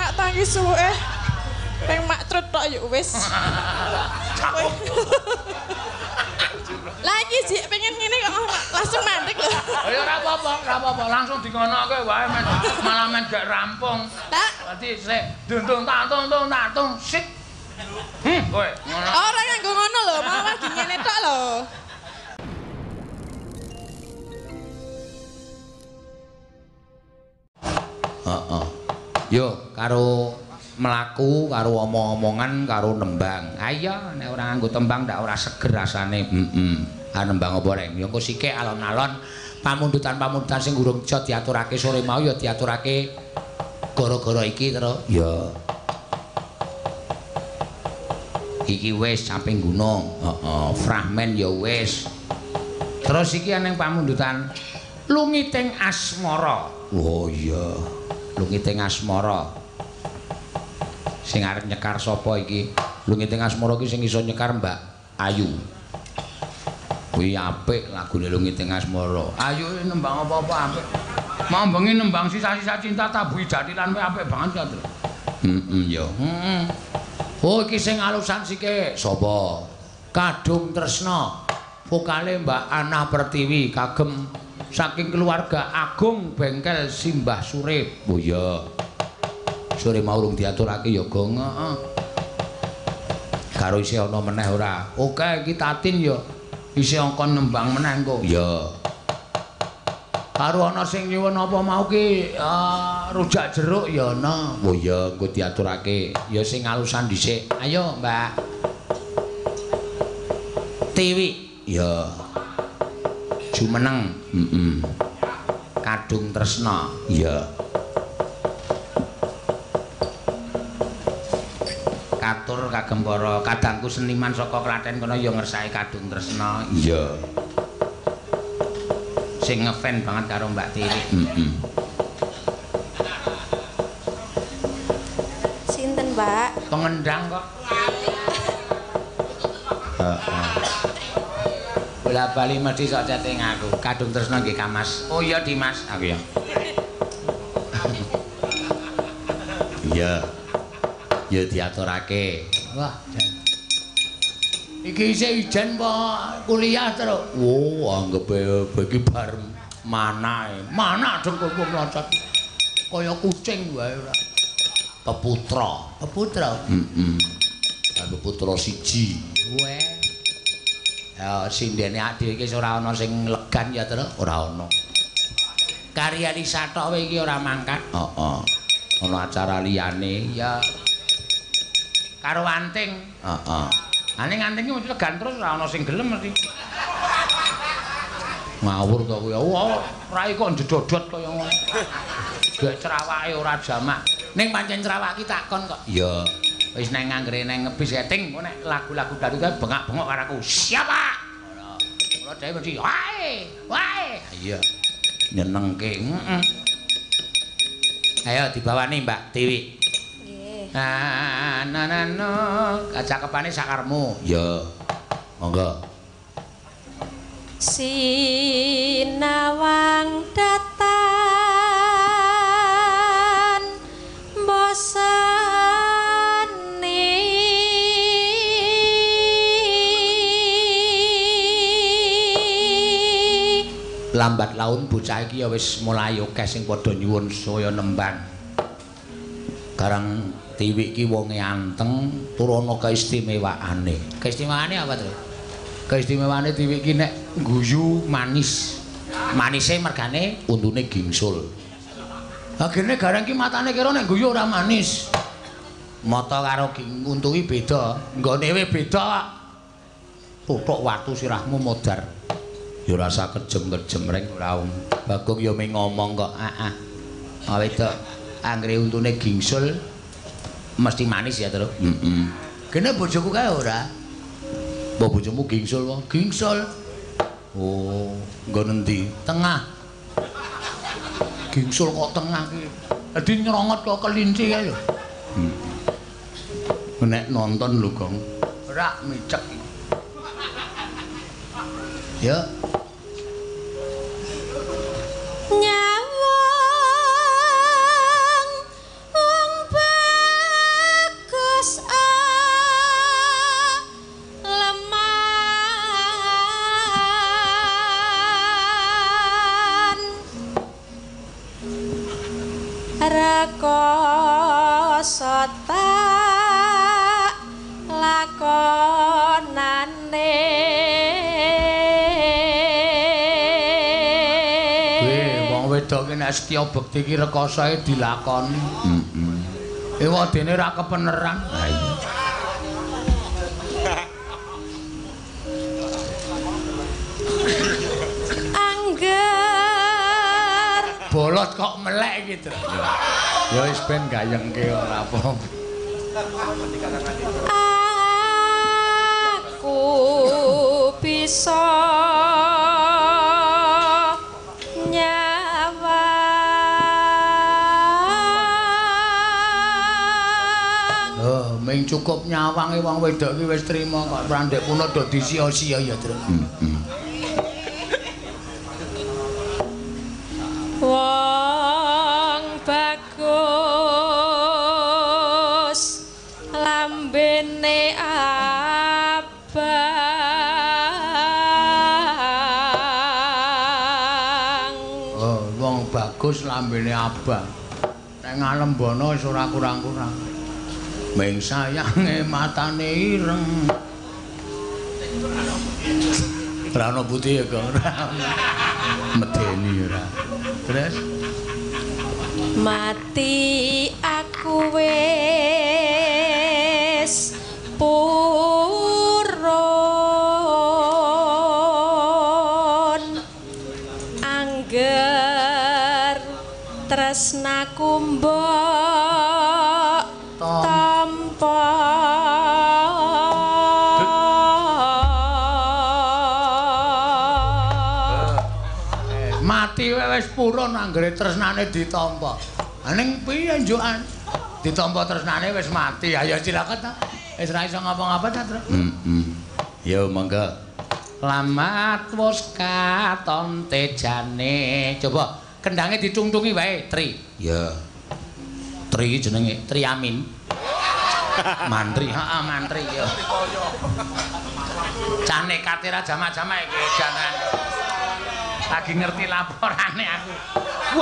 tak tangi suwuke. Ping mak trut tok ya wis. Lagi sih pengen ngene kok langsung mandek lho. Ya ora apa-apa, ora apa-apa, langsung dingonoke wae men. Malah men gak rampung. Tak. Dadi sik dundung tak tung sik. Kowe ngono. Ora nganggo ngono lho, malah lagi ngene tok lho. Heeh. Yo karo mlaku karo omong-omongan karo nembang. Ayo nek ora nganggo tembang ndak ora seger rasane. Heeh. Ah nembang apa reng? Ya engko sithik alon-alon pamundutan-pamundutan sing urung iso diaturake sore mau ya diaturake gara-gara iki terus. Ya. Iki wis samping gunung. Heeh, fragmen ya wis. Terus iki ana pamundutan Lungiting Asmara. Oh iya, Lungiting Asmara. Sing arep nyekar sapa iki? Lungiting Asmara iki sing iso nyekar Mbak Ayu. Kuwi apik lagune Lungiting Asmara. Ayu nembang apa-apa apik. Mau bengi nembang sisa-sisa cinta tabuhi jathilan kuwi apik banget ya, Tru. Heeh ya. Heeh. Oh iki sing alusan sike sapa? Kadung Tresna. Vokale Mbak Ana Pertiwi kagem saking keluarga Agung Bengkel Simbah Surip. Oh iya. Sore mau urung diaturake ya, Gong. Heeh. Karo isih ana meneh ora? Oke, iki Tatin ya. Isih angkon nembang meneh engko. Iya. Karo ana sing nyuwun apa mau ki rujak jeruk ya ana. Oh iya, engko diaturake. Ya sing alusan dhisik. Ayo, Mbak. Tiwi. Ya. Jumeneng. Heeh. Kadung Tresna. Iya. Katur kagem para kadangku seniman saka Klaten kono ya ngersake Kadung Tresna. Iya. Sing ngefan banget karo Mbak Tiwi. Heeh. Sinten, Pak? Pengendang kok. Heeh. Bola bali mesti sok chatting aku. Kadung Tresna nggih Kamas. Oh iya Dimas, aku ya. Iya. Ya diaturake. Wah, jan. Iki isih ijen apa kuliah terus? Oh, anggepe iki bar manae. Mana dengkulku mlocot. Kaya kucing wae ora. Peputra. Peputra. Heeh. Peputra siji. Weh. Ya sindene awake dhewe iki ora ana sing legan ya, Tru. Ora ana. Karya Lisa tok kowe iki ora mangkat. Heeh. Ana acara liyane ya. Karo anting. Heeh. Ane anting iki mesti legan terus ora ana sing gelem mesti. Ngawur to kuwi. Wah, rai kok njedodot kaya ngono. Gek cerawake ora jamak. Ning pancen cerawak iki takon kok. Iya. Wis nang anggere nang ngebis setting engko nek lagu-lagu dangdut kae bengak-bengok karo aku. Siapa? Ngono. Kula dhewe mesti wae, wae. Iya. Nyenengke. Heeh. Ayo dibawani Mbak Tiwi. Nggih. Nah, na na no, cakepane sakarmu. Ya. Monggo. Sinawang datan bosani lambat laun bocah iki ya wis mulai akeh sing padha nyuwun saya nembang. Garang Tiwi iki wonge anteng tur ana keistimewaane. Keistimewaane apa, Tru? Keistimewaane Tiwi iki nek guyu manis. Manise mergane untune gingsul. Akhirnya garang iki matane kira nek guyu ora manis. Mata karo untu iki beda, nggone we beda kok. Tuthuk watu sirahmu modar. Ya ora usah kejem-kejem reng ora. Bagong ya mung ngomong kok. Heeh. Wedok anggere untune gingsul mesti manis ya, Tru. Heeh. Kene bojoku kae ora. Mbok bojomu gingsul wae. Gingsul. Oh, nggon endi? Tengah. Gingsul kok tengah ki. Dadi nyrongot kok kelinci kae lho. Nek nonton lho, Gong. Ora micek. Ya. Nyawang wong Rekoso tak lakonane. Wong wedok ki nek setya bekti ki rekosoe dilakoni. Heeh. Ewadene ra kepeneran. Ha iya. Angger bolot kok melek iki, Tru. Ya wis ben gayengke ora apa-apa. Aku bisa nyawang. Oh, ming cukup nyawange wong wedok iki wis trima kok prandhek puno do disia-sia ya, Tru. Wong bagus lambene abang. Oh, wong bagus lambene abang. Nek ngalembana wis ora kurang-kurang. Ming sayange matane ireng. Ora ono putih ya, Kang. Ora ono. Medeni ora. Terus mati aku wis purun angger tresnaku mbok tampa. Mati wis purun anggere tresnane ditampa. Ning piye njukan? Ditampa tresnane wis mati. Ayo silakan ta. Wis ra iso ngapa-ngapa ta, Tru. Heeh. Yo monggo. Lamat wis katon tejane. Coba kendange ditungtungi wae, Tri. Ya. Tri jenenge Tri Amin. Mantri, heeh mantri yo. Cah nekate ra jamak-jamak iki jangan. Lagi ngerti laporane aku.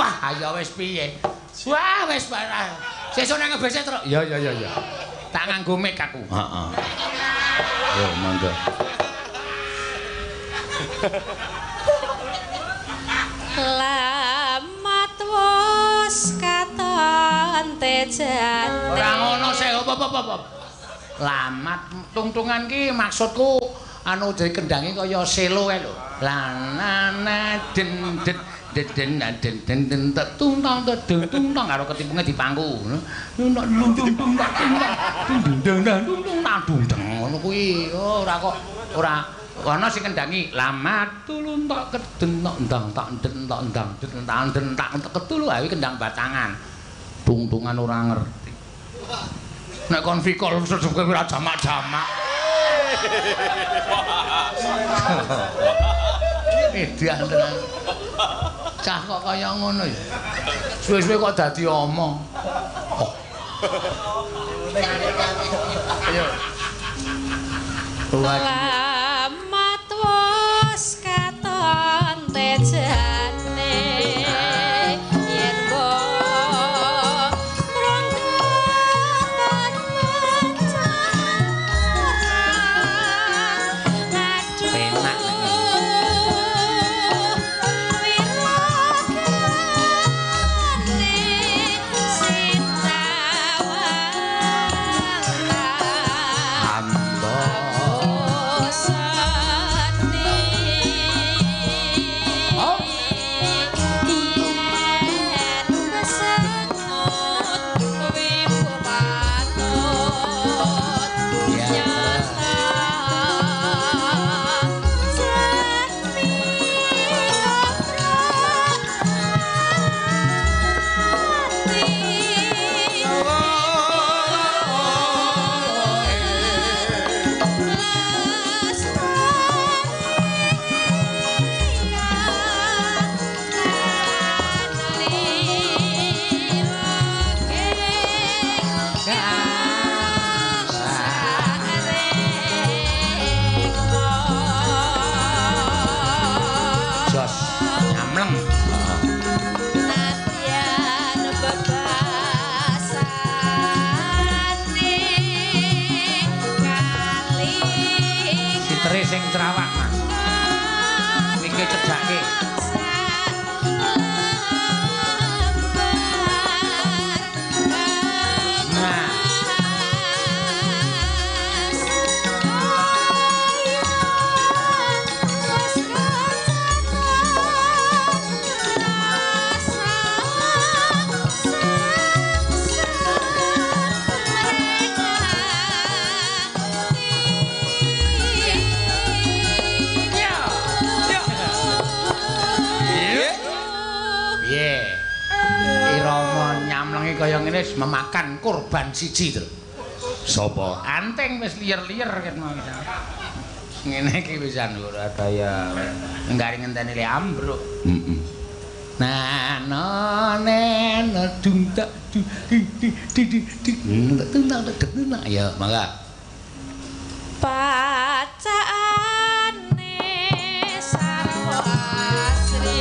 Wah, ayo wis piye? Wah, wis parah. Sesuk nang ngebese, Truk. Ya ya ya ya. Tak nganggo mic aku. Heeh. Yo monggo. Lamat wis katon tejane. Ora ngono sih, apa-apa. Lamat tungtungan ki maksudku anu jadi kendange kaya selo kae lho. La na na den den den den den den den tung tong tung tung tong karo ketimpunge dipangku. Tung tung tung tung tung dung dung dung dung dung dung ngono kuwi. Oh ora kok ora ana sing kendangi lamat tulun tok keden tok ndang tak den tok ndang den tak den tak ketulu ae kendang batangan. Tungtungan ora ngerti. Nek kon fikol sesuke ora jamak-jamak. Edan tenan. Cah kok kaya ngono ya. Suwe-suwe kok dadi omong. Oh. Ayo. Lamat wis katon tejane yen mbok mrongkatan Penak. Jos nyamleng. Nadyan beban wis memakan korban siji to. Sapa? Anting wis liyer-liyer ket mau. Ngene iki wisan ora daya. Nggari ngenteni le ambruk. Heeh. Na no ne no dung tak du di di di di di tung tak dek nak ya mangga. Pacaane sarwa asri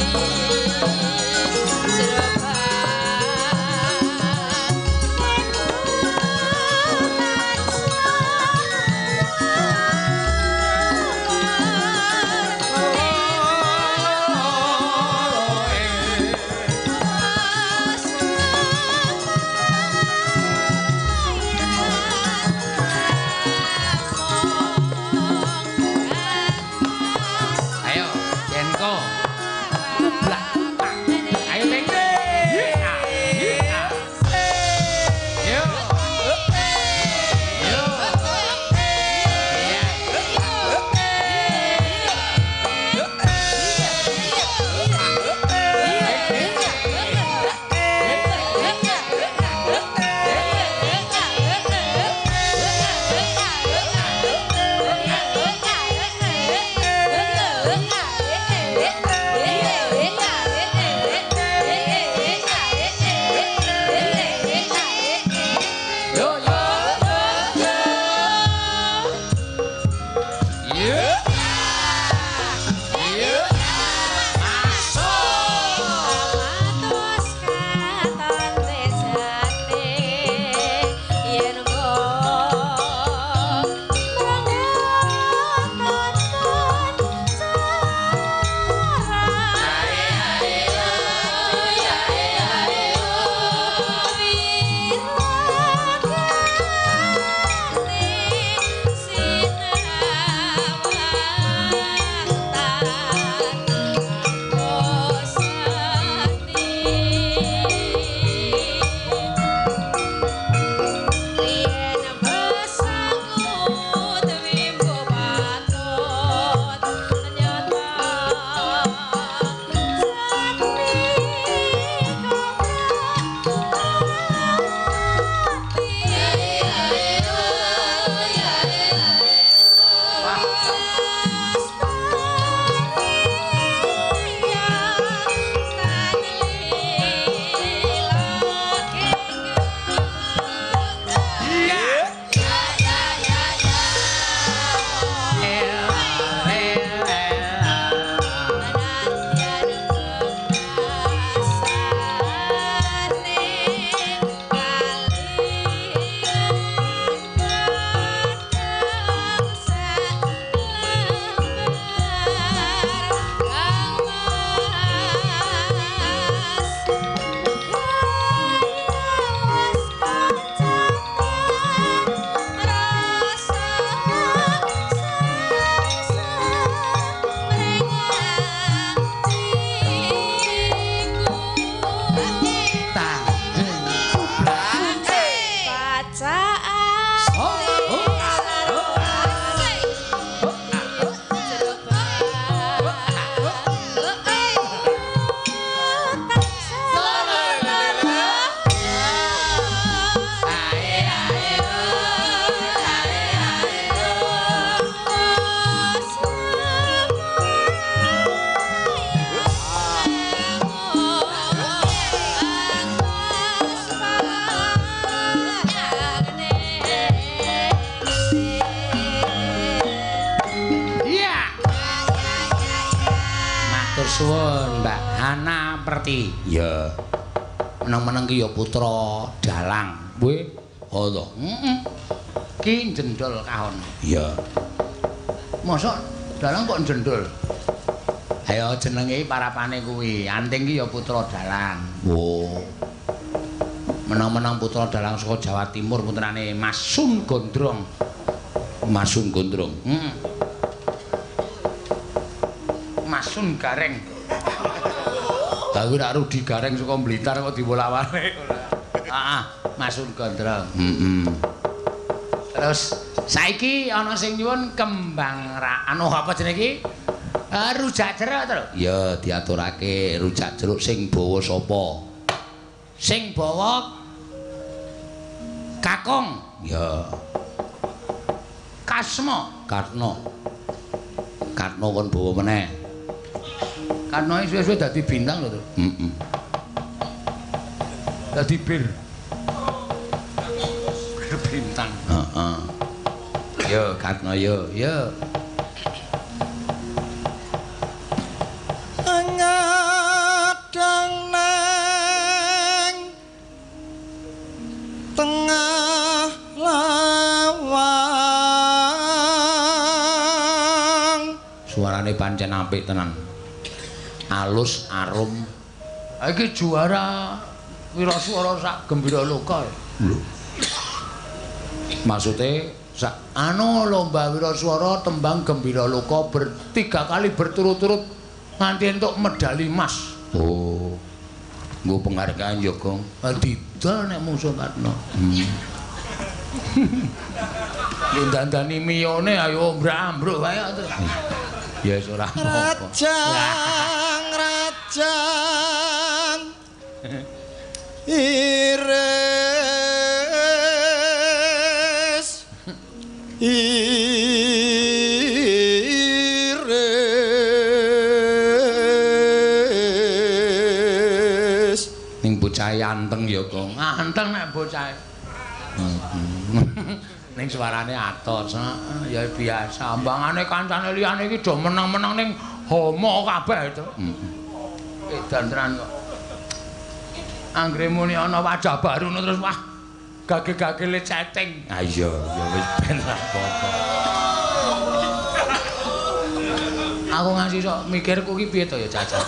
Suwun Mbak Hana Perti. Ya. Meneng-meneng ki ya putra dalang. Kowe oh to. Heeh. Ki jendol kahon. Iya. Mosok dalang kok jendol? Ayo jenenge parapane kuwi. Anting ki ya putra dalang. Oh. Menang-menang putra dalang saka Jawa Timur putrane Mas Sun Gondrong. Mas Sun Gondrong. Heeh. Mas Sun Gareng. Lah kuwi rak Rudi Gareng saka Blitar kok diwolak-walik. Heeh, Mas Sun Gondrong. Heeh. Terus saiki ana sing nyuwun kembang anu apa jenenge iki? Rujak jeruk to lho. Ya diaturake rujak jeruk sing bawa sapa? Sing bawa Kakung. Ya. Kasma. Karno. Karno kon bawa meneh. Karno iki suwe-suwe dadi bintang lho, Tru. Heeh. Dadi bir. Bir bintang. Heeh. Yo Karno yo, yo. Ngadang neng tengah lawang. Suarane pancen apik tenan. Alus arum. Iki juara wiraswara sak Gembira Loka. Lho. Maksude sak anu lomba wiraswara tembang Gembira Loka bertiga kali berturut-turut nganti entuk medali emas. Oh. Nggo penghargaan ya, Gong. Didol nek mungsuh Karno. Nggo dandani miyone ayo ombrak-ambruk wae terus. Ya wis ora apa-apa. Rajang rajang iris iris. Ning bocah anteng ya, Gong. Anteng nek bocah. Ning suarane atos, ya biasa. Ambangane kancane liyane iki do menang-menang ning homo kabeh itu. Edan tenan kok. Anggere muni ana wajah baru terus wah gage-gagele chatting. Ah iya, ya wis ben ra apa-apa. Aku ngasih sok mikirku ki piye to ya Caca.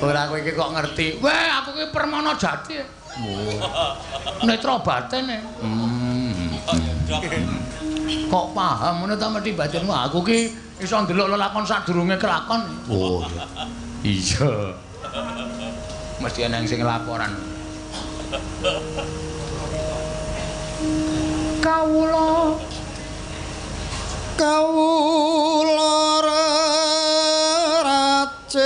Ora kowe iki kok ngerti. Weh, aku ki Permana Jati. Oh. Netra batin e. Kok paham ngono ta mesti batinmu. Aku ki iso ndelok lelakon sadurunge kelakon. Oh iya. Mesti ana sing laporan. Kawula kawula racik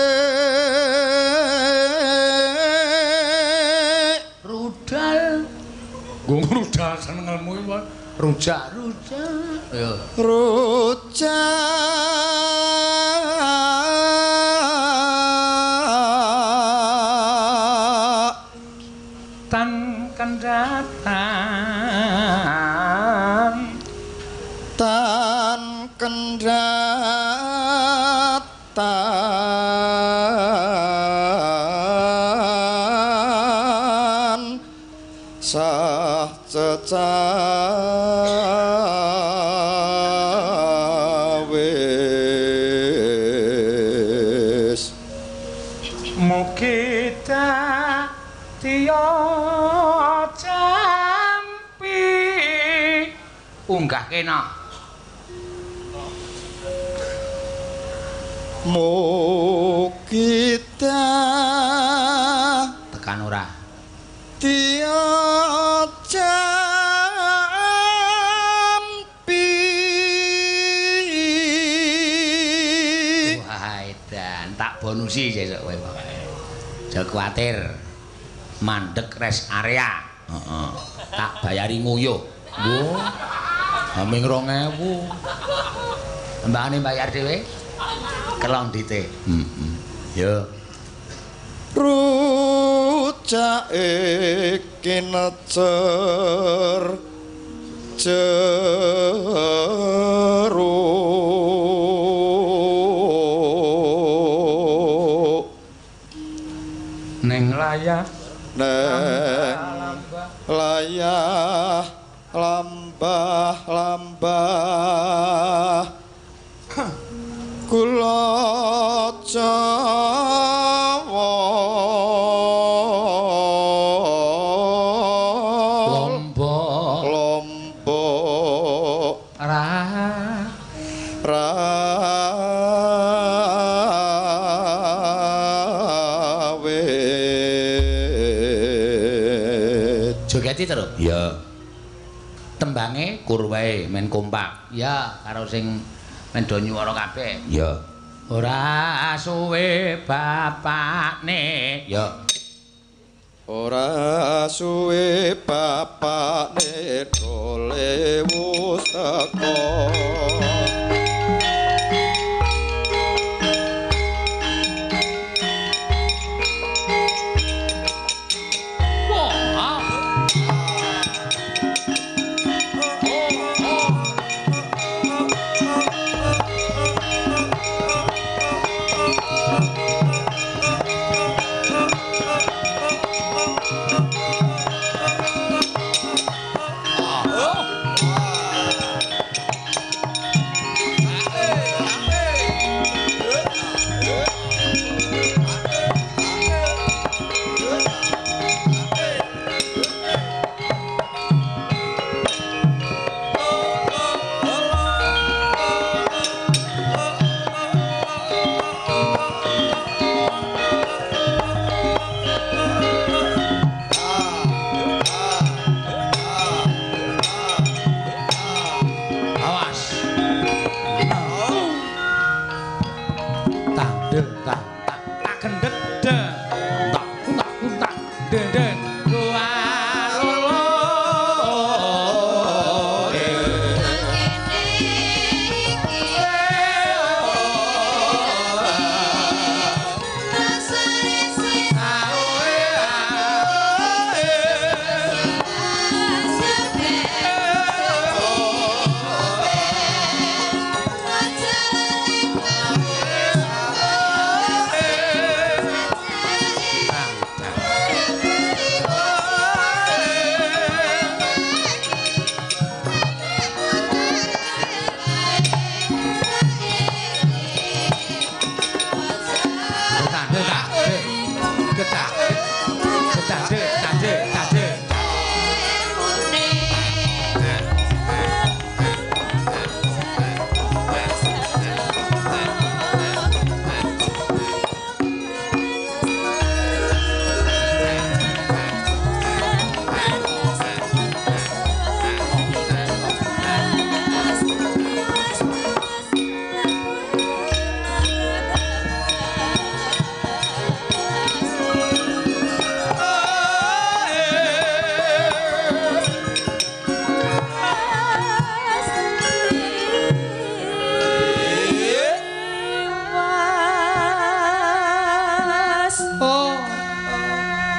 rudal. Nggo rudal senengmu iki rujak rujak. Ya. Rujak tan kendatan tan kendatan sah cecawis mugi dadi jampi unggah kena mugi tekan ora dadi jampi. Wah edan tak bonusi sesuk kowe pokoke. Aja kuwatir. Mandek rest area. Heeh. Tak bayari nguyuh. Lho. Haming 2000. Mbakane bayar dhewe. Kelong dite. Heeh. Yo. Rujake kinecer jero ning layah neng layah lambah lambah kula Jawa lombok lombok ra rawit. Jogeti terus. Ya. Tembange kur wae men kompak. Ya karo sing men do nyuwara kabeh. Ya. Ora suwe bapakne. Ya. Ora suwe bapakne dole wis teko.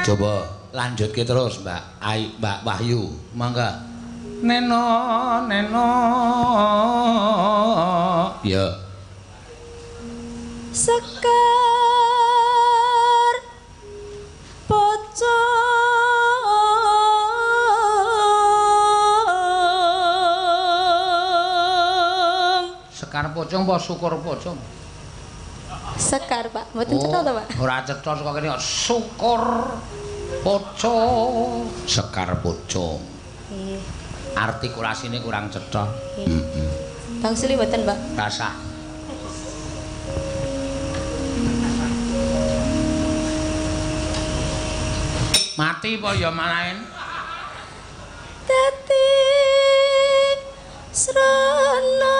Coba lanjutke terus Mbak Ai, Mbak Wahyu, mangga. Neno neno. Ya. Sekar pocong. Sekar pocong apa syukur pocong? Sekar, Pak. Mboten cetha to, Pak? Ora cetha saka kene kok syukur pocong. Sekar pocong. Nggih. Artikulasine kurang cetha. Heeh. Bang Suli mboten, Pak? Rasah. Mati apa ya malaen? Dadi srana.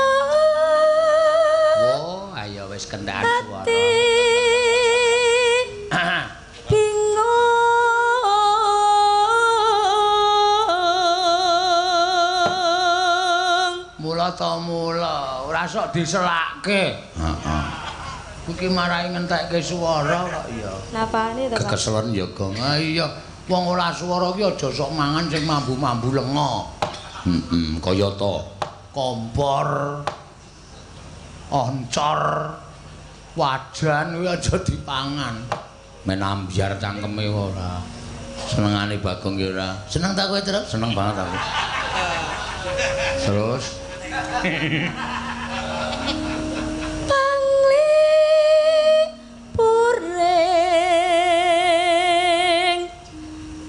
Oh, ayo wis kendaan suara. Bingung. Mula to mula, ora sok diselake. Heeh. Iki marai ngentekke suara kok ya. Napane to, Pak? Kekeselen ya, Gong. Ah iya, wong ora suara ki aja sok mangan sing mambu-mambu lenga. Heeh, kaya to kompor, oncor, wajan kuwi aja dipangan. Men ambyar cangkeme ora. Senengane Bagong ki ora. Seneng ta kowe, Truk? Seneng banget aku. Terus Panglipuring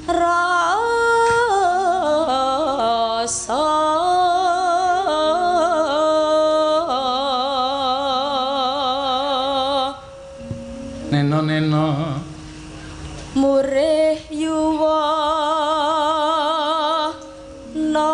rasa. Neno neno murih yuwa no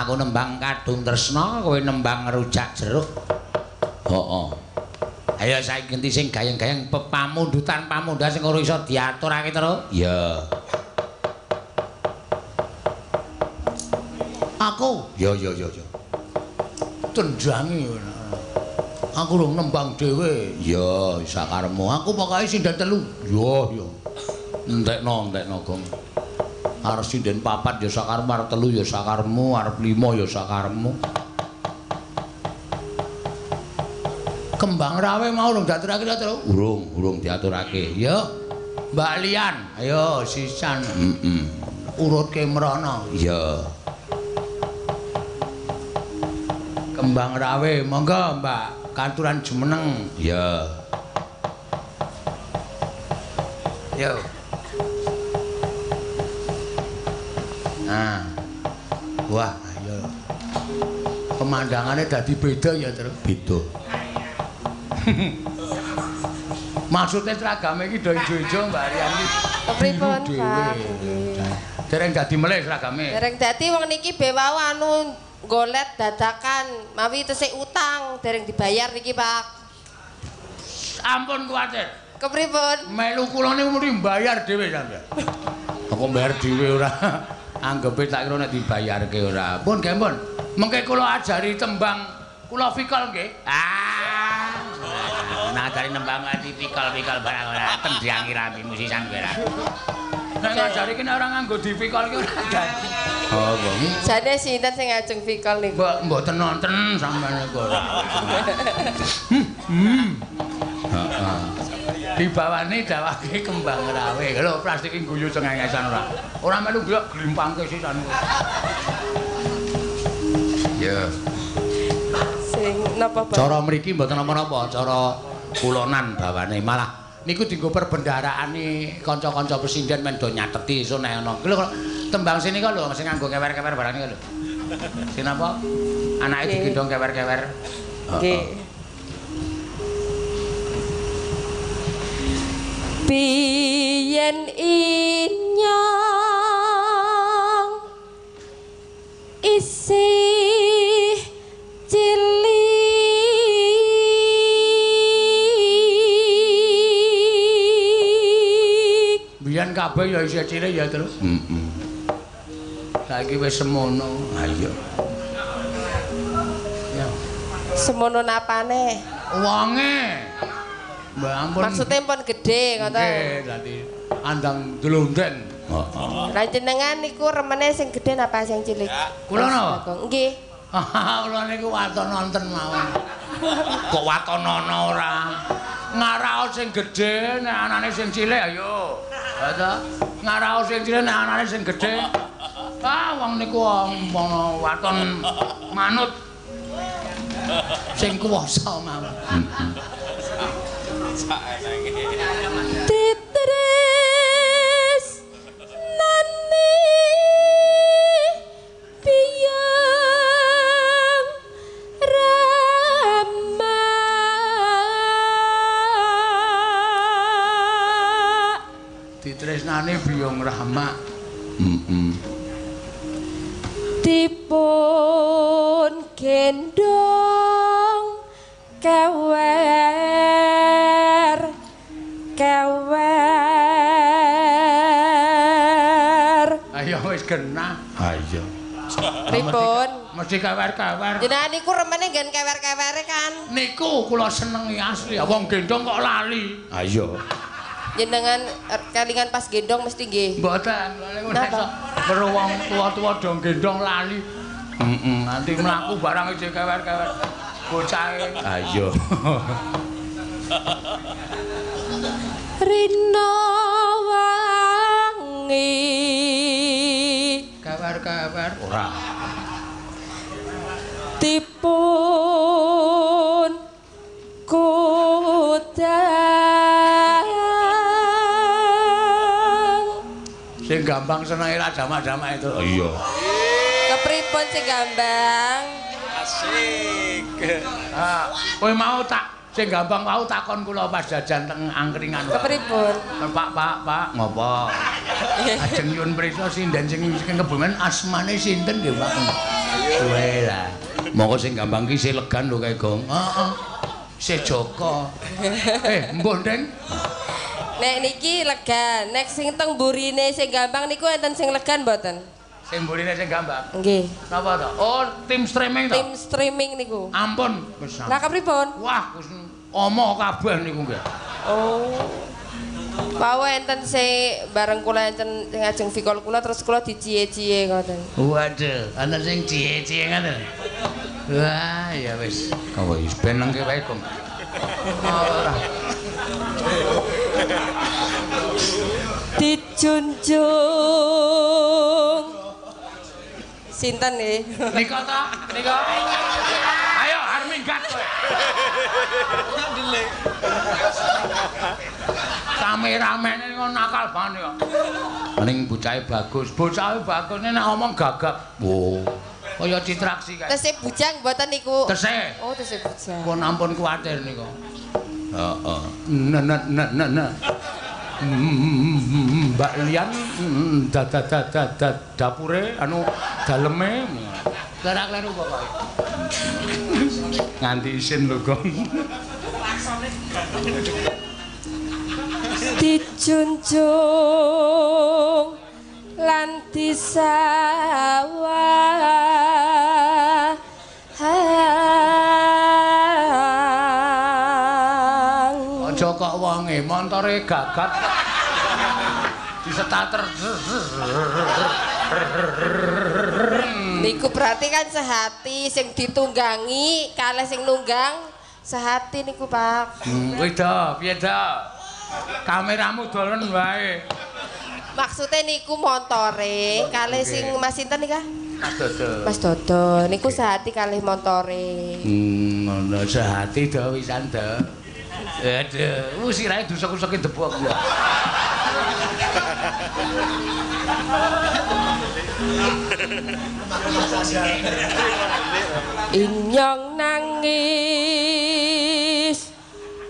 Aku nembang Kadung Tresna, kowe nembang Rujak Jeruk. Heeh. Ayo saiki genti sing gayeng-gayeng pepamundutan pamundutan sing ora iso diaturake terus. Iya. Aku. Ya ya ya ya. Tendangi. Aku rung nembang dhewe. Ya, sakaremu. Aku pokoke sinden telu. Ya ya. Entekno, entekno, Gong. Arep sinden papat ya sakaremu, arep telu ya sakaremu, arep lima ya sakaremu. Kembang Rawe mau urung diaturake ta, Tru? Urung, urung diaturake. Ya. Mbak Lian, ayo sisan. Heeh. Urutke mrono. Iya. Kembang Rawe, monggo Mbak, katuran jumeneng. Iya. Yo. Nah. Wah, ayo. Pemandangannya dadi beda ya, Tru. Beda. Maksudnya seragame iki do ijo-ijo Mbak Rian iki. Kepripun, Pak? Dereng dadi melih seragame. Dereng dadi wong niki be wau anu golet dadakan mawi tesih utang dereng dibayar niki, Pak. Ampun kuwatir. Kepripun? Melu kula niku mesti mbayar dhewe sampeyan. Aku mbayar dhewe ora. Anggepe tak kira nek dibayarke ora. Pun nggih pun. Mengke kula ajari tembang kula fikol nggih. Ah. Nah, dari nembang ati pikol-pikol barang ora tendangi rambimu sisan kowe ora. Nek ngajari ki nek ora nganggo difikol ki ora dadi. Oh, apa? Jane sinten sing ngajeng fikol niku? Mbok mboten nonton sampeyan niku ora. Heeh. Dibawani dawake Kembang Rawe. Lho plastik iki guyu cengengesan ora. Ora melu guyu glimpangke sisan kowe. Ya. Sing napa, Pak? Cara mriki mboten napa-napa, cara kulonan bawane malah niku dienggo perbendaraane kanca-kanca presiden men do nyateti iso nek ana. Lho tembang sini kok lho sing nganggo kewer-kewer barang niku lho. Sing napa? Anake digendhong kewer-kewer. Nggih. Biyen inyong isih cilik Biyen kabeh ya isih cilik ya terus. Heeh. Saiki wis semono. Ha iya. Ya. Semono napane? Wonge. Mbak ampun. Maksudnya pun gedhe ngoten. Nggih, dadi andang dlondeng. Heeh. Lah jenengan niku remene sing gedhe napa sing cilik? Kula napa? Nggih. Kula niku waton nonton mawon. Kok waton ana ora? Ngaraos sing gedhe nek anane sing cilik ayo. Ha ta? Ngaraos sing cilik nek anane sing gedhe. Ah wong niku ana waton manut sing kuwasa mawon. Titres nani piyang rama Ditresnane biyong Rama. Dipun gendong kewer kewer. Ayo wis genah. Ayo. Pripun? Mesti kewer-kewer. Jenengan niku remene nggen kewer-kewere kan? Niku kula senengi asli. Wong gendong kok lali. Ayo. Jenengan kelingan pas gendong mesti nggih. Mboten, niku nek weruh wong tuwa-tuwa do gendong lali. Heeh, nanti mlaku barang isih kewer-kewer. Bocahe. Ayo. Rina wangi kewer-kewer ora. Dipun kudang. Sing gampang senenge ra jamak-jamak itu. Oh iya. Kepripun sing gampang? Asik. Ah, kowe mau tak sing gampang mau takon kula pas jajan teng angkringan. Kepripun? Pak, Pak, Pak, ngopo? Ajeng nyuwun prisa sinden sing Kebumen asmane sinten nggih, Pak? Suwe lah. Monggo sing gampang ki sing legan lho kae, Gong. Heeh. Sih Joko. Mbuh, Deng. Nek niki legan, nek sing teng mburine sing gampang niku enten sing legan mboten? Sing mburine sing gampang. Nggih. Napa to? Oh, tim streaming to? Tim streaming niku. Ampun, wis. Lah kepripun? Wah, wis omo kabeh niku nggih. Oh. Wau enten sing bareng kula enten sing ajeng vikol kula terus kula dicie-cie ngoten. Waduh, ana sing cie-cie ngoten. Wah, ya wis. Kok wis ben nengke wae, Gong. Ora. Dijunjung. Sinten nggih? Nika ta? Nika. Ayo arep minggat kowe. Kameramene ngono nakal banget ya. Ning bocahe bagus, bocahe bagus nek ngomong gagap. Oh. Kaya citraksi kae. Tesih bujang mboten niku? Tesih. Oh, tesih bujang. Pun ampun kuwatir niku. Heeh. Nah. Mbak Lian dapure anu daleme klerak-kleru pokoke. Nganti isin lho, Gong. Dijunjung lan disawah. Aja kok wonge montore gagat disetater. Niku berarti kan sehati sing ditunggangi kalih sing nunggang sehati niku, Pak. Kuwi do, piye do? Kameramu dolen wae. Maksude niku montore kalih sing Mas sinten nika? Mas Dodo. Mas Dodo niku sehati kalih montore. Ngono sehati do wisan do. Aduh, sirahe dusuk-usuke debok ya. Inyong nangis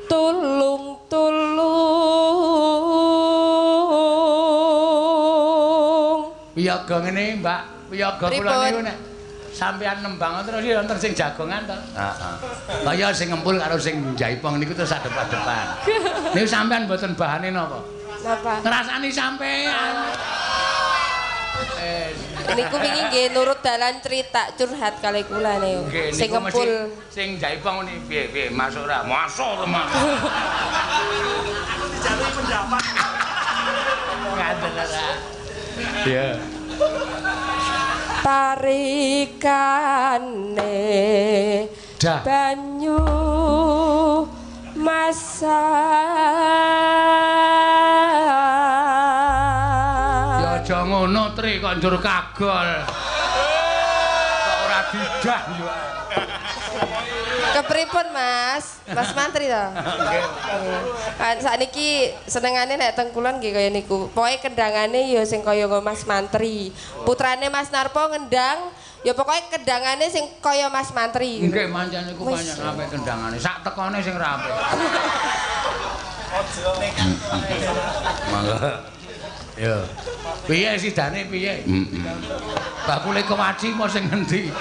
tulung-tulung. Wiyaga ngene, Mbak. Wiyaga kula niku nek sampean nembang terus ya wonten sing jagongan to. Heeh. Kaya sing ngempul karo sing jaipong niku terus adep-adepan. Niku sampean mboten bahane napa? Napa? Ngrasani sampean. Niku wingi nggih nurut dalan cerita curhat kalih kula niku. Sing ngempul sing jaipong ngene piye-piye masuk ora? Masuk to, Mas. Aku dijaluki pendapat. Ngaten ora. Iya. Tarikane banyu masa. Ya aja ngono Tri kok njur kagol. Kok ora didah yo. Kepripun Mas? Mas Mantri to? Nggih. Kan sakniki senengane nek teng kulon nggih kaya niku. Pokoke kendangane ya sing kaya Mas Mantri. Putrane Mas Narpo ngendang, ya pokoke kendangane sing kaya Mas Mantri. Nggih, mancen niku pancen apik kendangane. Sak tekone sing ra apik. Mangga. Ya. Piye sidane piye? Heeh. Bakule kewaci mau sing ngendi?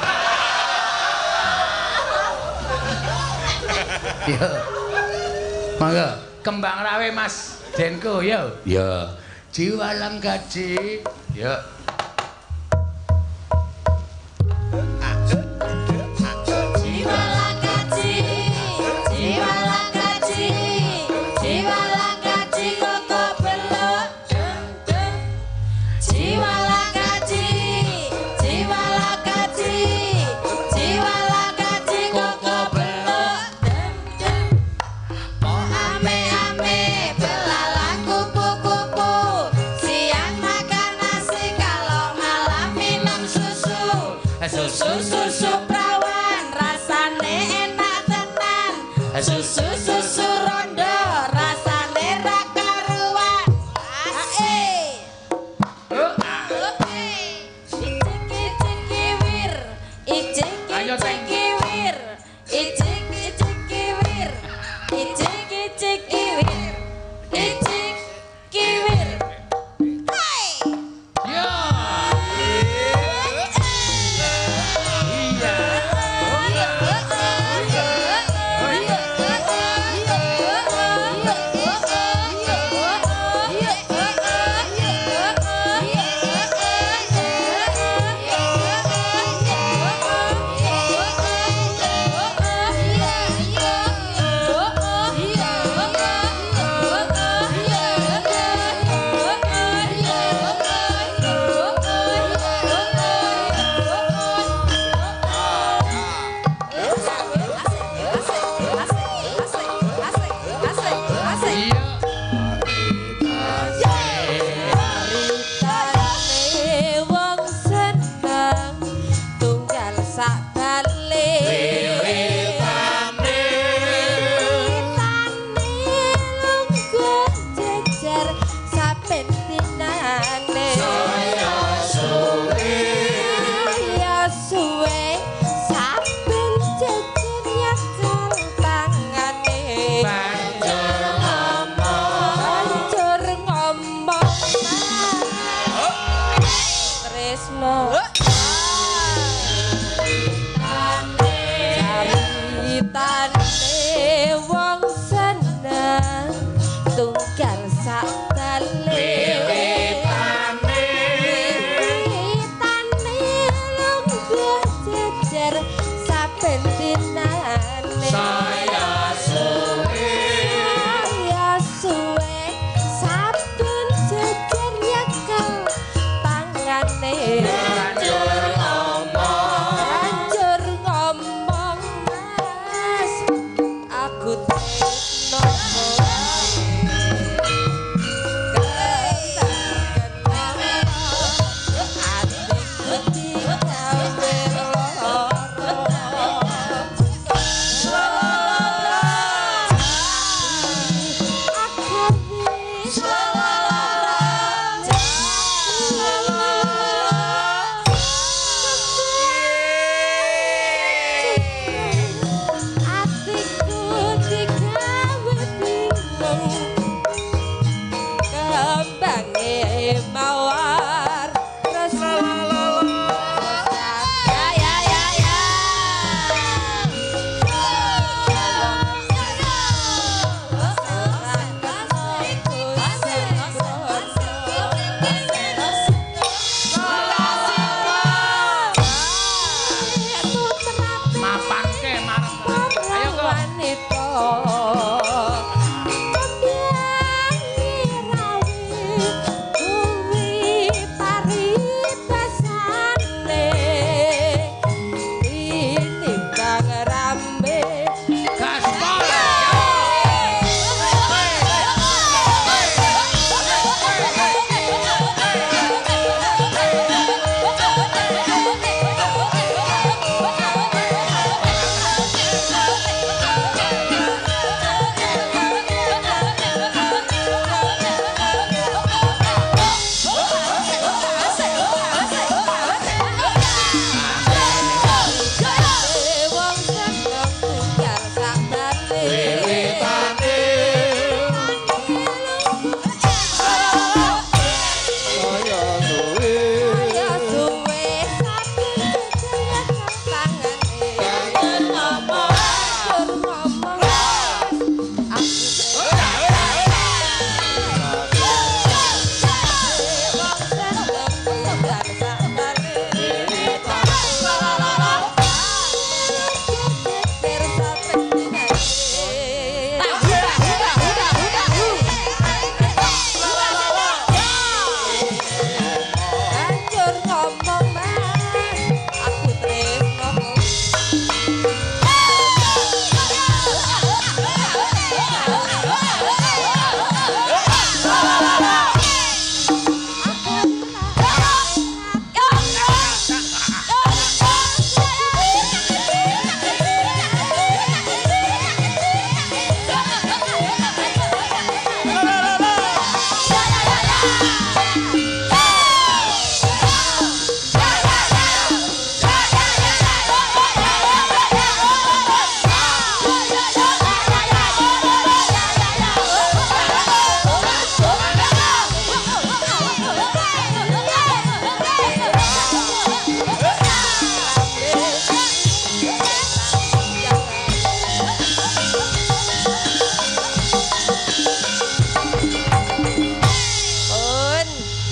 Ya. Mangga, kembang rawe Mas Denko ya. Ya. Jiwa langgaji. Ya. Jiwa langgaji, jiwa langgaji, jiwa langgaji koko belok deng. Jiwa langgaji, jiwa langgaji, jiwa langgaji koko belok deng. Po ame-ame belalang kupu-kupu, siang makan nasi kalau malam minum susu. Susu-susu prawan rasane enak tenan. Susu-susu rondo rasane ra karuan. Asik. Icik-icik wir, icik-icik wir, icik-icik wir, icik-icik wir, icik wir. Hai. Ya. saben dinane Saya suwe saya suwe saben jejer nyekel tangane Banjur ngomong banjur ngomong Mas aku tresno Atiku digawe bingung kembange mawar terus ya ya ya ya Mapanke marep. Ayo kok. Wanita kembange rawi kuwi paribasane tinimbang rambe Gaspol. Wong seneng tunggal sakbare Wiwitane kaya suwe saben jejer tangane ngomong ngomong aku wong seneng tunggal sakbare jejer saben dinane. Hancur ngomong Mas, aku tresno Pun.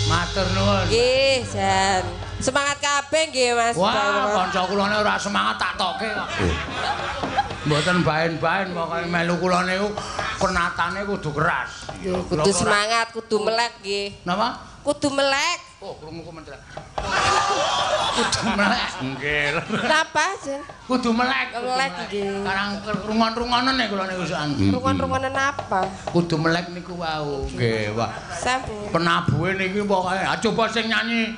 Matur nuwun. Nggih, Jan. Semangat kabeh nggih Mas. Wah, Darmo. kanca kula ora semangat tak toke kok. Mboten baen-baen pokoke melu kula niku penatane kudu keras. Kudu semangat, kudu melek nggih. Napa? Kudu melek. Oh, krungu komentar. Kudu melek. Nggih. Napa, Jan? Kudu melek. Melek nggih. Karang rungon-rungonen nek kula niku sokan. Rungon-rungonen apa? Kudu melek niku wau. Nggih, wah. Sampun. Penabuhe niki pokoke ah coba sing nyanyi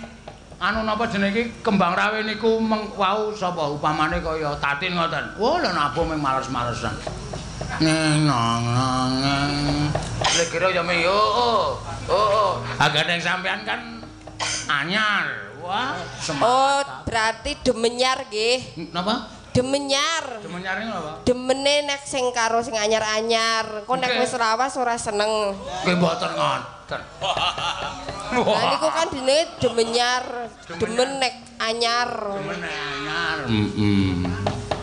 anu napa jenenge iki Kembang Rawe niku wau sapa upamane kaya Tatin ngoten. Wah, lha nabuh mung males-malesan. Neng nang nang. Lek kira ya me yo. Oh, oh. Agane sampean kan anyar. Wah, semangat. Oh, berarti demenyar nggih. Napa? Demenyar. Demenyar niku napa? Demene nek sing karo sing anyar-anyar. Engko nek Nggih. wis lawas ora seneng. Nggih mboten ngoten. Lah niku kan jenenge demenyar, demen nek anyar. Demen anyar. Heeh.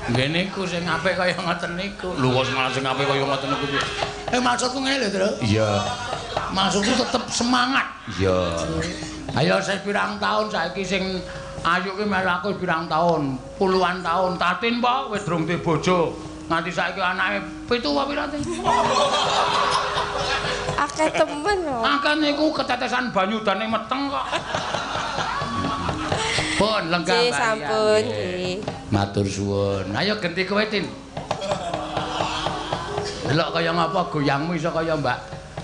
Nggih niku sing apik kaya ngoten niku. Lho kok sing apik kaya ngoten niku piye? Maksudku ngene lho, Tru. Iya. Maksudku tetep semangat. Iya. Ayo saya pirang tahun saiki sing Ayu ki melu aku pirang taun, puluhan taun. Tatin po wis durung duwe bojo. Nganti saiki anake 7 apa pira Tin? Akeh temen lho. Akeh niku ketetesan banyu dane meteng kok. Pun lenggah Nggih, sampun nggih. Matur suwun. Ayo genti kowe Tin. Delok kaya ngapa goyangmu iso kaya Mbak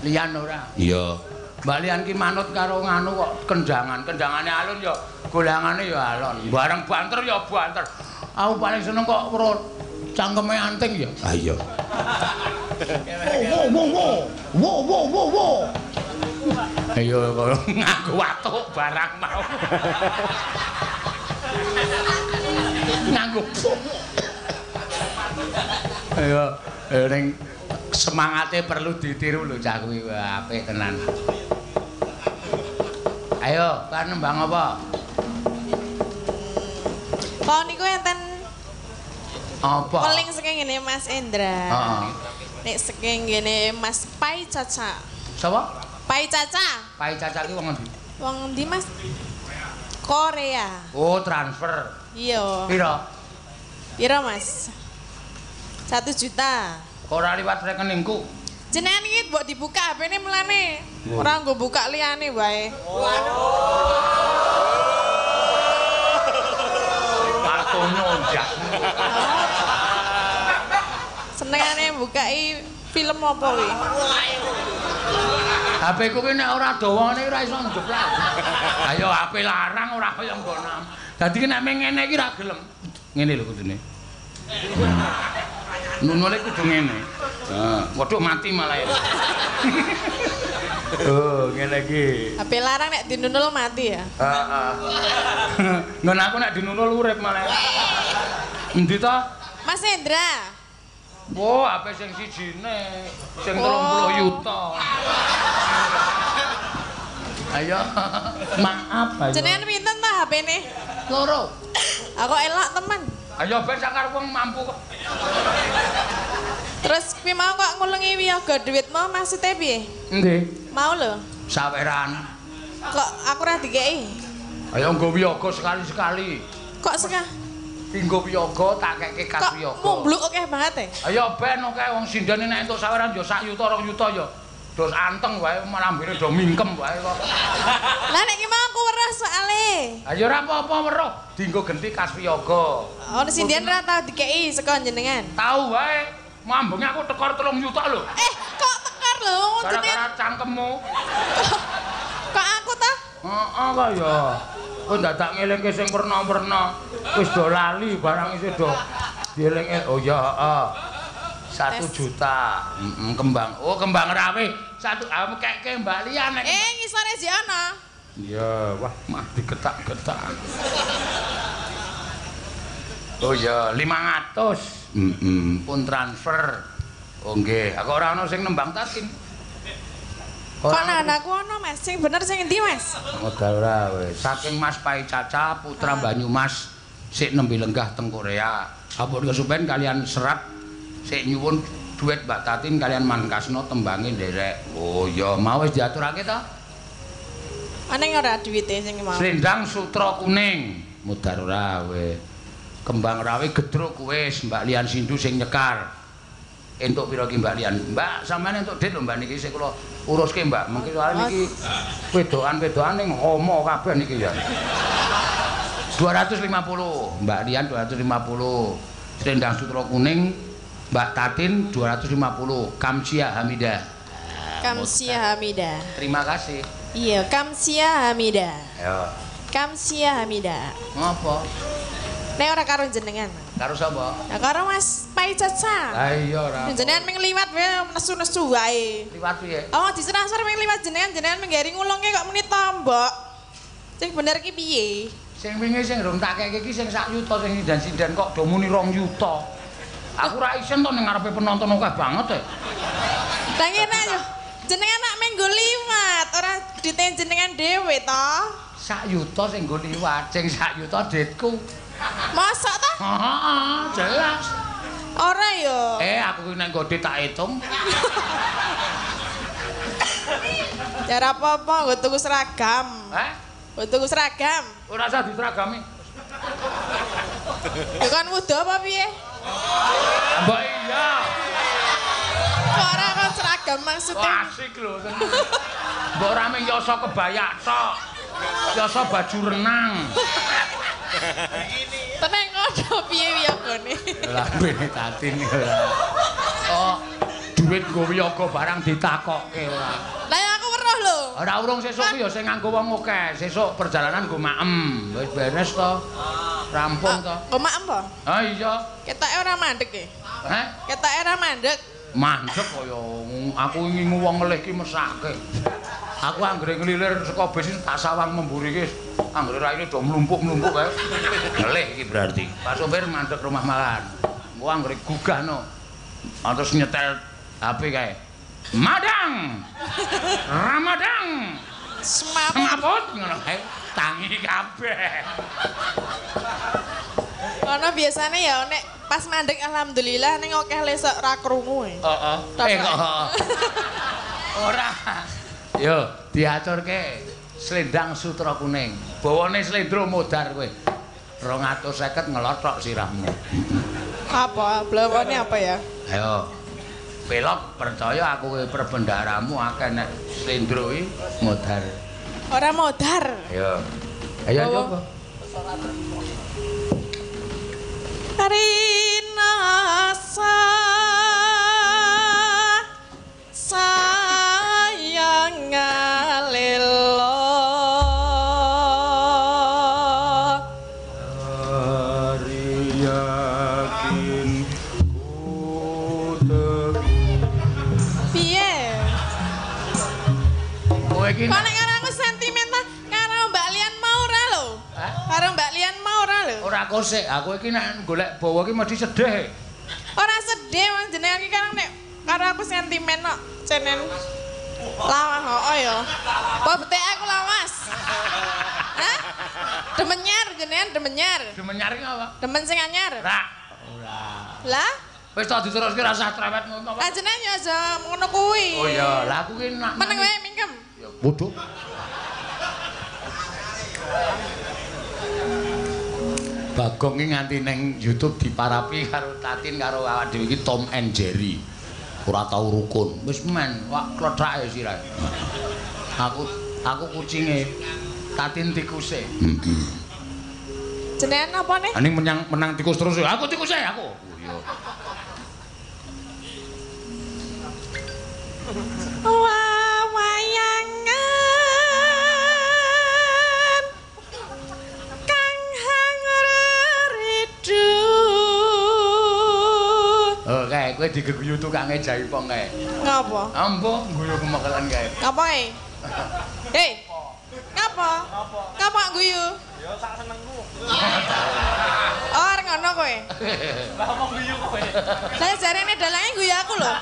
Lian ora? Iya. Mbak Lian ki manut karo nganu kok kendangan. Kendangane alun ya golangane ya alon. Bareng banter ya banter. Aku paling seneng kok weruh cangkeme anting ya. Ha iya. Wo wo wo wo wo wo wo. Ayo kok ngaku watuk barang mau. Nganggo. Ayo ning semangate perlu ditiru lho cah kuwi apik tenan. Ayo, kan nembang apa? Kok niku enten apa? Paling saking ngene Mas Endra. Heeh. Nek saking ngene Mas Pai Caca. Sapa? Pai Caca. Pai Caca ki wong endi? Wong endi Mas? Korea. Oh, transfer. Iya. Piro? Piro Mas? 1 juta. Kok ora liwat rekeningku? Jenengan iki mbok dibuka HP-ne mulane. Ora nggo buka liyane wae. Partono ndak. Senengane bukai film apa kuwi? HP ku ki nek ora dawane ora iso njeplak. Ayo HP larang ora kaya nggonam. Dadi ki nek ngene iki ra gelem. Ngene lho kudune. Nunule kudu ngene. Heeh, waduh mati malah ya. Oh, ngene iki. HP larang nek dinunul mati ya? Heeh. Nggon aku nek dinunul urip malah. Endi to? Mas Endra. Oh, HP sing sijine, sing 30 yuta. Ayo, maaf ayo. Jenengan pinten ta HP-ne? Loro. Aku elok temen. Ayo ben sakar wong mampu kok. Terus kuwi mau kok ngulungi wiyaga duit mau maksudnya piye? Nggih. Mau lho. Saweran. Kok aku ora dikeki? Ayo nggo wiyaga sekali-sekali. Kok sekah? Dinggo wiyaga tak keke kas wiyaga. Kok mumbluk akeh banget e? Ayo ben akeh wong sindene nek entuk saweran ya sak yuta 2 yuta ya. Dos anteng wae lambene do mingkem wae kok. Lah nek iki mau aku weruh soale. Ayo ora apa-apa weruh, dinggo genti kas wiyaga. Ono sindian ora tau dikeki saka jenengan? Tau wae. Mambunge aku tekor 3 yuta lho. Eh, kok tekor lho? Gara-gara cangkemmu. Kok aku ta? Heeh kok ya. Kowe dadak ngelingke sing werna-werna. Wis do lali barang isih do dielinge. Oh ya, heeh. 1 juta. Heeh, kembang. Oh, kembang rawe. Satu aku keke Mbak Lian nek. Eh, ngisore jek ana. Iya, wah, mah digetak-getak. Oh ya, 500. Heeh, pun transfer. Oh nggih, aku ora ana sing nembang Tatin. Kok anakku ana Mas, sing bener sing endi Mas? Modal ora wis. Saking Mas Pai Caca putra Banyumas sik nembe lenggah teng Korea. Ampun kesupen kalian serat sik nyuwun duit Mbak Tatin kalian Mankasno tembange nderek. Oh iya, mau wis diaturake ta? Aneng ora duwite sing mau. Slendang sutra kuning, mudar ora wis. Kembang rawe gedruk wis Mbak Lian Sindu sing nyekar. Entuk pira ki Mbak Lian? Mbak, sampean entuk dit lho Mbak niki sik kula uruske Mbak. Mungkin soalnya niki wedokan-wedokan ning homo kabeh niki ya. 250, Mbak Lian 250. Selendang sutra kuning Mbak Tatin 250. Kamsia Hamida. Kamsia Hamida. Terima kasih. Iya, Kamsia Hamida. Ayo. Kamsia Hamida. Ngopo? Nek ora karo jenengan. Karo sapa? Ya karo Mas Pai Caca. Lah iya ora. Jenengan ming liwat wae nesu-nesu wae. Liwat piye? Oh, ditransfer ming liwat jenengan, jenengan menggari ngulungke kok muni tombok. Sing bener ki piye? Sing wingi sing rong tak keke iki sing sak yuta sing sinden-sinden kok do muni 2 yuta. Aku ora isin to ning ngarepe penonton akeh banget e. Lah ngene yo. Jenengan nak menggo liwat, ora duite jenengan dhewe to. Sak yuta sing nggo liwat, sing sak yuta ditku. Mosok ta? Heeh, jelas. Ora yo. Eh, aku ki nek nggo tak hitung. Ya ora apa-apa, nggo tuku seragam. Hah? Oh, tuku seragam. Ora usah diseragami. Ya kan wuda apa piye? Mbok iya. Kok ora kon seragam maksudnya? Asik lho. Mbok ora mung yasa kebayak tok. Yasa baju renang. Teneng ngono piye wiyogone? Lambene Tatin ora. Oh, duit nggo wiyaga barang ditakokke ora. Lah ya aku weruh lho. Ora urung sesuk ku ya sing nganggo wong akeh. Sesuk perjalanan nggo maem. Wis beres to. Rampung to. Nggo maem po? Ha iya. Ketoke ora mandek e. Heh? Ketoke ora mandek. Mandek kaya aku ngingu wong ngelih ki mesake. Aku anggere ngelilir saka bis tak sawang memburi ki anggere raine do mlumpuk-mlumpuk kae. Ngelih iki berarti. Pak sopir mandek rumah makan. Engko anggere gugahno. Terus nyetel HP kae. Madang. Ramadang. Semaput ngono kae. Tangi kabeh. Ono biasane ya nek pas mandek alhamdulillah ning akeh lesok ra krungu e. Heeh. Eh kok. Ora. Yo, diaturke slendang sutra kuning. Bawane slendro modar kowe. 250 ngelothok sirahmu. Apa? Blawane apa ya? Ayo. Pelok percaya aku kowe perbendaramu akeh nek slendro iki modar. Ora modar. Ayo. Ayo coba. Rinasa sayang ngalelo hari yakin ku teguh. Piye? Kowe iki kok nek karo aku sentimental karo Mbak Lian mau ora lho? Karo Mbak Lian mau ora lho? Ora kosek, aku iki nek golek bawa iki mesti sedih. Ora sedih wong jenengan iki kan nek karo aku sentimen kok cenen. Lawas oh ya. Apa betek aku lawas? Hah? Demenyar jenengan demenyar. Demenyar iki apa? Demen sing anyar. Ora. Ora. Lah? Wis tak diteruske ra sah trewet ngono apa? Lah jenengan ya aja ngono kuwi. Oh iya, lah aku ki nak meneng wae mingkem. Ya bodoh. Bagong iki nganti ning YouTube diparapi karo Tatin karo awak dhewe iki Tom and Jerry. Ora tau rukun. Wis men, wak klethake sirahe. Aku kucinge, Tatin tikuse. Heeh. Jenengan apa nih? Aning menang tikus terus. Aku tikuse aku. Oh iya. Wawayangan kang hangridu. Oh, kae kowe digeguyu tukange jaipong kae. Ngapa? Ambo guyu kemekelan kae. Ngapa e? Hei. Ngapa? Ngapa guyu? Ya sak senengku. Oh, arep ngono kowe. Lah ngomong guyu kowe. Lah jarene dalange guyu aku lho.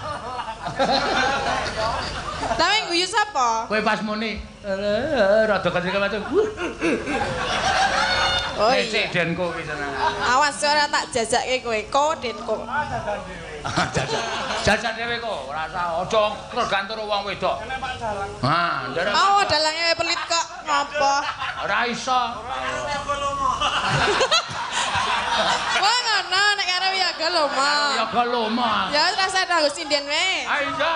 Lah kowe guyu sapa? Kowe pas muni rada kecil-kecil. Oh iya. Denko kuwi seneng. Awas ora tak jajake kowe, ko denko. Jajak. Jajak dhewe kok, ora usah aja tergantung wong wedok. Enek Pak Dalang. Ha, nderek. Oh, dalange pelit kok ngopo? Ora iso. Wah ngono nek karo wiyaga lomo. Wiyaga lomo. Ya rasa nganggo sinden wae. Ah iya.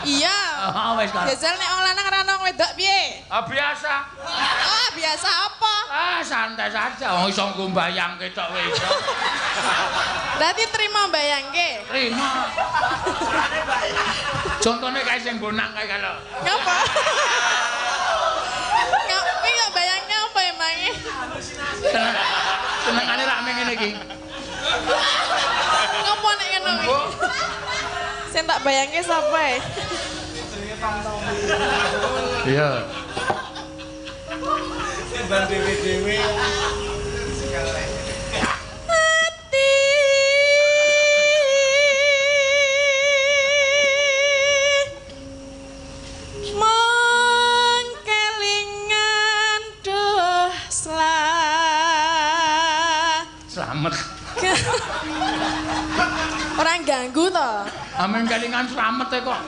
Iya. Ah wis karo. Jajal nek wong lanang ora wong wedok piye? Ah biasa. Ah biasa apa? Ah santai saja wong iso nggo mbayangke tok wis iso. Berarti terima mbayangke? Terima. Contone kae sing bonang kae kalau. Ngapa? Ngapa kok bayangke apa emangnya? Senengane rak ngene iki. Ngopo nek ngono iki? Sing tak bayangke sapa e? Iya. Sing ban dhewe-dhewe. Ati mong kelingan duh Slamet. Orang ganggu to. Amen kelingan slamet e kok.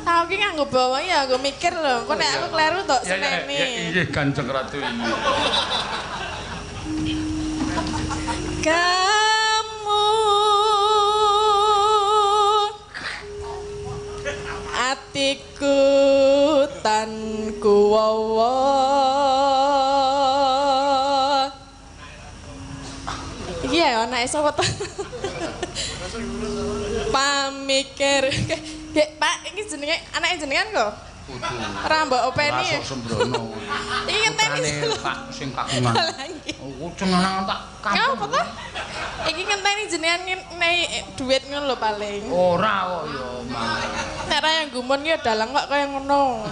Aku ki nganggo bawang ya aku mikir lho, kok nek aku kleru tok seneni. Iya, Kanjeng Ratu ini. Kamu atiku tan kuwawa. Iki ya anake sapa to? Pamikir. Gek, Pak, iki jenenge anake jenengan kok? Kudu. Ora mbok openi. Ora sok sembrono. Iki ngenteni Pak sing kagungan. Oh, jenengan tak kampung. Ngapa to? Iki ngenteni jenengan ngenehi dhuwit ngono lho paling. Ora kok ya, Mas. Nek ra yang gumun ki dalang kok kaya ngono.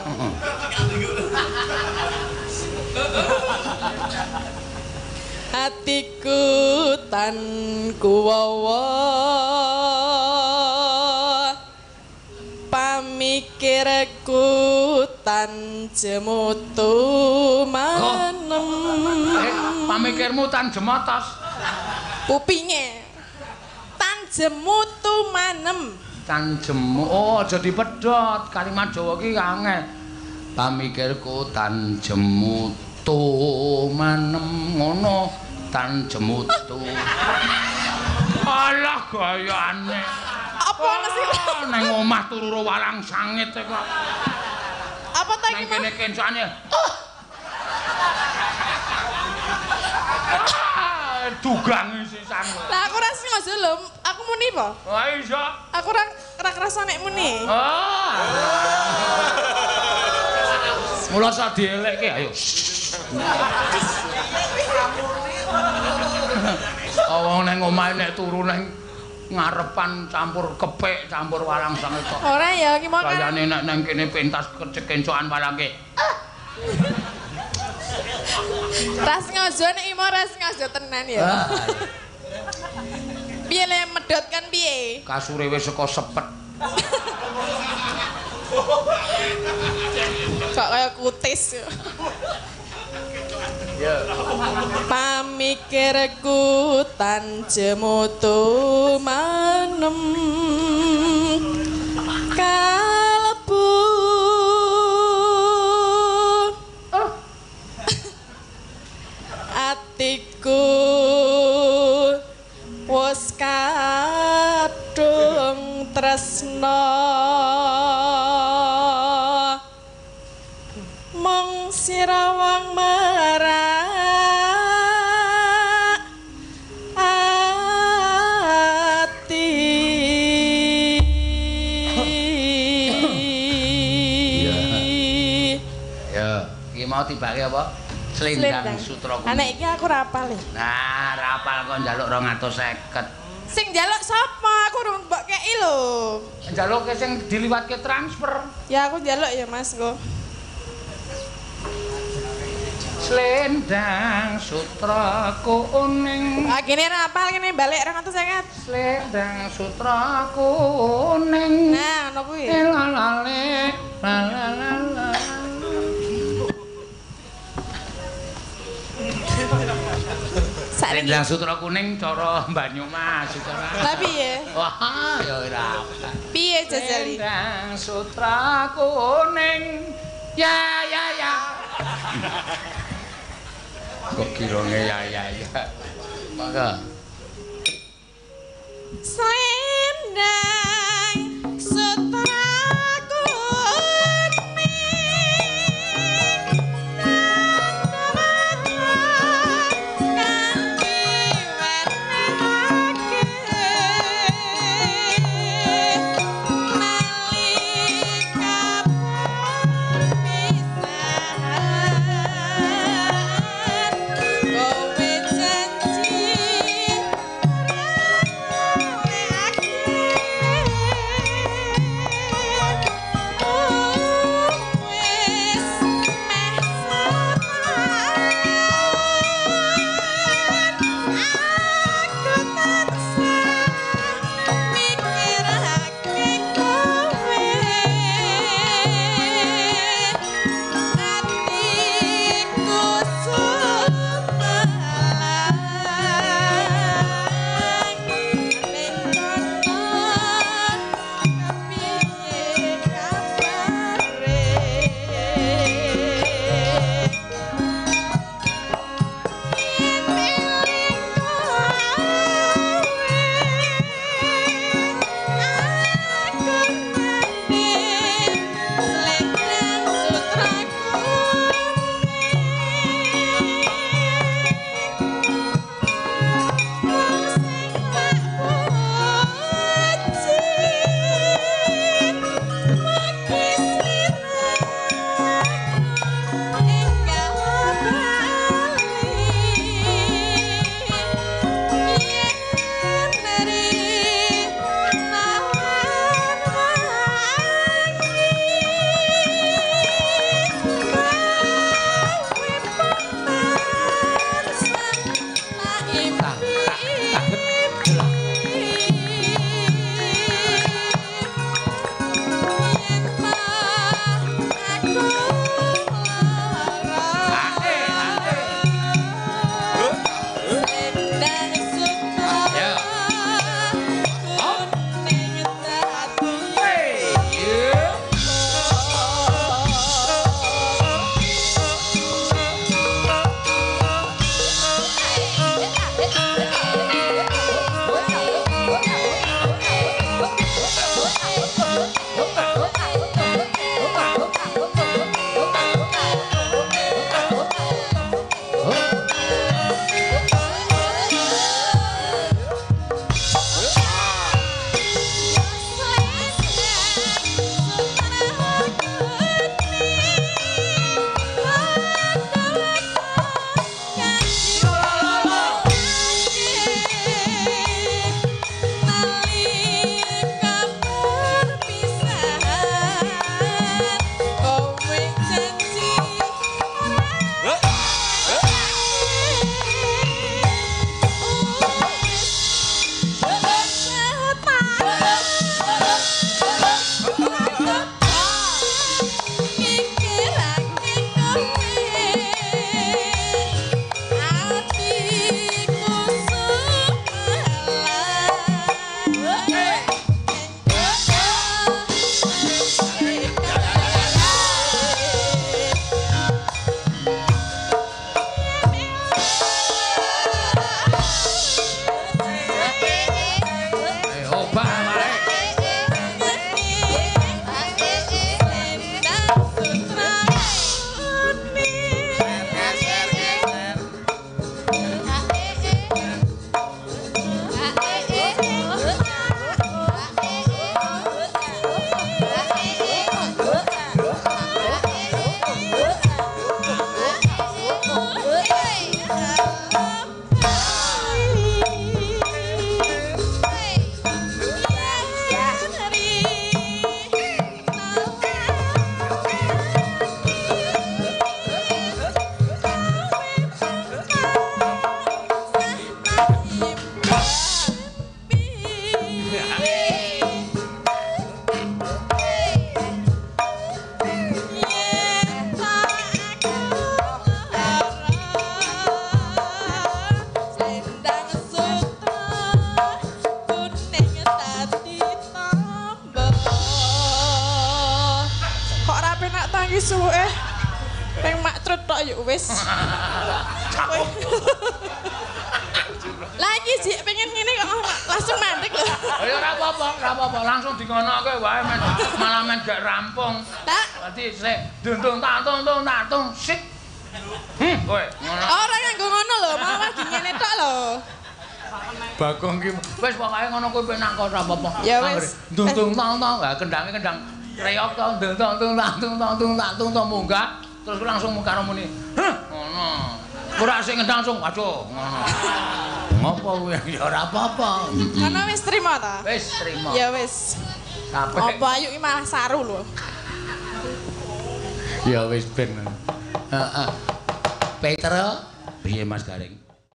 Atiku tan kuwawa pamikirku tan jemutu manem. Pamikirmu tan jemotos. Kupinge tan jemutu manem. Tan jemu. Oh, aja dipedhot. Kalimat Jawa ki angel. Pamikirku tan jemutu manem ngono tan jemutu. Alah gayane. Apa ana sing nang omah turu ro walang sangit kok. Apa ta iki? Nang kene kencane. Dugang sisan. Lah aku ora sengaja lho, aku muni apa? Wah iya. Aku ora kerasa nek muni. Ah. Mula sak dielekke ayo. Wong nang omah nek turu nang ngarepan campur kepik, campur walang sangit kok. Ora ya iki mau kan. Kayane nek nang kene pentas kecencokan walangke. Ra sengaja nek iki mau ra sengaja tenan ya. Piye le medhot kan piye? Kasure wis saka sepet. Kok kaya kutis. Ya. Pamikirku tan jemutu manem kalebu atiku wis kadung tresna mung sirawang merak ati. Ya, iki mau tibake apa? Selendang Sutra Kuning. Nek iki aku ra apal. Nah, ra apal kok njaluk 250. Sing njaluk sapa? Aku urung mbok kei lho. Njaluke sing diliwatke transfer. Ya aku njaluk ya Mas kok. Selendang Sutra Kuning. Ah kene ra apal kene balik 250. Selendang Sutra Kuning. Nah, ngono kuwi. Lalale lalalala. Selendang Sutra Kuning cara Banyumas cara. Lah piye? Wah, ya ora. Piye jajali? Selendang Sutra Kuning. Ya ya ya. Kok kironge ya ya ya. Mangga. Selendang Sutra Kuning kang diwenehake nalika perpisahan kowe janji ora Iki suwuke ping mak trut tok ya wis. Lagi sih pengen ngene kok langsung mandek lho. Ya ora apa-apa, ora apa-apa, langsung dingonoke wae men malah men gak rampung. Lah, Dadi sik dung tak tung tak tung sik. Kowe ngono. Ora nganggo ngono lho, malah lagi ngene tok lho. Bagong ki wis pokoke ngono kuwi penak kok ora apa-apa. Ya wis. Dung dung tong tong, lah kendange kendang reok to dung tong tung tak tung tong tung tak tung tong munggah terus langsung mung karo muni. Heh, ngono. Ora sing ngendang langsung waduh ngono. Ngopo kuwi ya ora apa-apa. Ngono wis trimo ta? Wis trimo. Ya wis. Sampai Apa ayu iki malah saru lho. Ya wis ben. Heeh. Petro, piye Mas Gareng?